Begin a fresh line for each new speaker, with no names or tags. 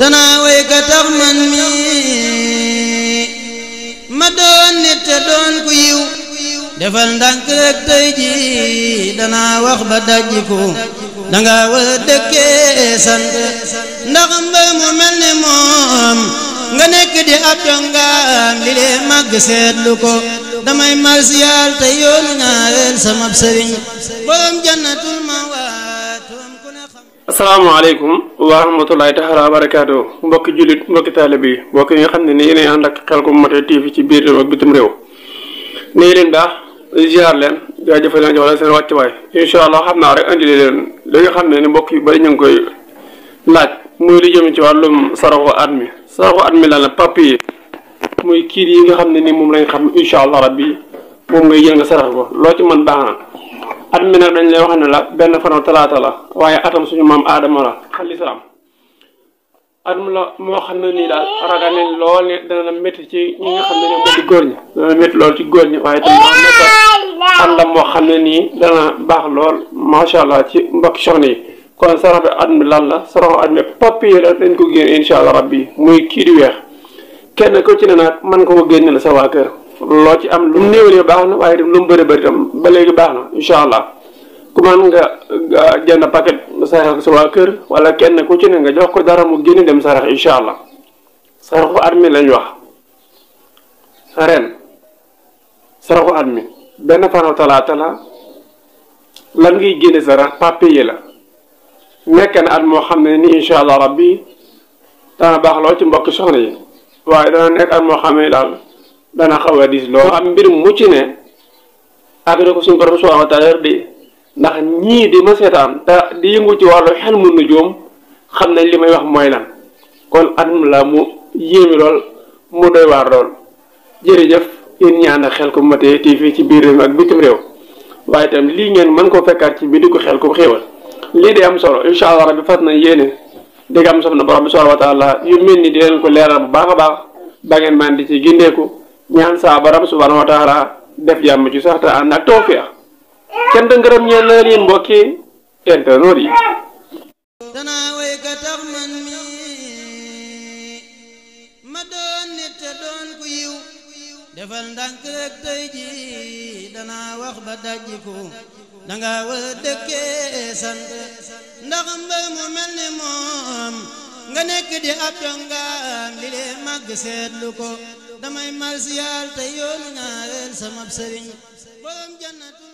danaa way ka tax man mi ma doon nit te doon ku yiw defal ndànk rek tey ji danaa wax ba dajjiku danga war a dëkkee sant ndax mbër mu mel ni moom nga nekk di ab jongaam li lee màgg seetlu ko damay marsiyaal te yoonu ñaareel sama sëriñ borom jannatul mawaatum ku ne xam.
asalaamaaleykum wa rahmatulahi taala wa barakaatu mbokki jullit mbokki taalibe yi mbokk yi nga xam ne ni yéen ànd ak Khelcom Maté TV ci biir réew ak bitim réew nii leen baax ziar leen jaajëfal leen jox leen seen wàccuwaay incha allah xam naa rek andi leen li nga xam ne ni mbokk yu bari ñu ngi koy laaj muy li jëm ci wàllum saraxu at mi lan la papier muy kiit yi nga xam ne ni moom lañ xam incha allah rabbi moom ngay jël nga sarax ko loo ci mën baax na at mi nag dañ lay wax ne la benn fanu talaata la waaye atam suñu maam aadama la xalisalaam at mi la moo xam ne nii daal ragal nañ lool ne dana la métti ci ñi nga xam ne ñoom moo di góor ñi dana métti lool ci góor ñi waaye tam nekk at la moo xam ne nii dana baax lool macha allah ci mbokki soxna yi kon sarax bi at mi lan la saraxu at mi papier la dañ ko génn incha allah rabbi muy kii di weex kenn ko ci ne nag mën nga ko génne la sa waa kër loo ci am lu mu néew baax na waaye lu mu bëri bëri tam ba léegi baax na incha allah ku mën nga jënd paquet sarax ko sa waa kër wala kenn ku ci ne nga jox ko dara mu génne dem sarax incha allah saraxu at mi lañ wax ren saraxu at mi benn fanu talaata la lan ngay génne sarax papier la nekk na at moo xam ne ni incha allah rabbi dana baax lool ci mbokki soxna yi waaye dana nekk at moo xam ne daal dana xaw a diis lool am mbir mu ci ne ak na ko suñu borom subhanahu wa taala di ndax ñii di ma seetaan te di yëngu ci wàllu xel mu nujuum xam nañ li may wax mooy lan kon at mi la mu yéemi lool mu doy waar lool jërëjëf yéen ñaan ak Khelcom Maté TV ci biir réew mi ak bitim réew waaye itam lii ngeen mën koo fekkaat ci biir di ko Khelcom xéewal lii de am solo incha allah rabbi fas na yéene dégg am solo na borom bi subhanahu wa taala yu mel ni di leen ko leeral bu baax a baax ba ngeen man di ci gindeeku ñaan saa borom subhanahu wa taala def jàmm ci sax te ànd ak tawfiix kenn da ngërëm ñeen na leen mbokki internet yi
danaa way ka tax man mi ma doon nit te doon ku yiw defal ndànk rek tey ji danaa wax ba dajjiku danga war a dëkkee sant ndax mbër mu mel ni moom nga nekk di ab jongaam li lee màgg seetlu ko damay marsiyaal te yoonu ñaareel sama sëriñ borom jannatul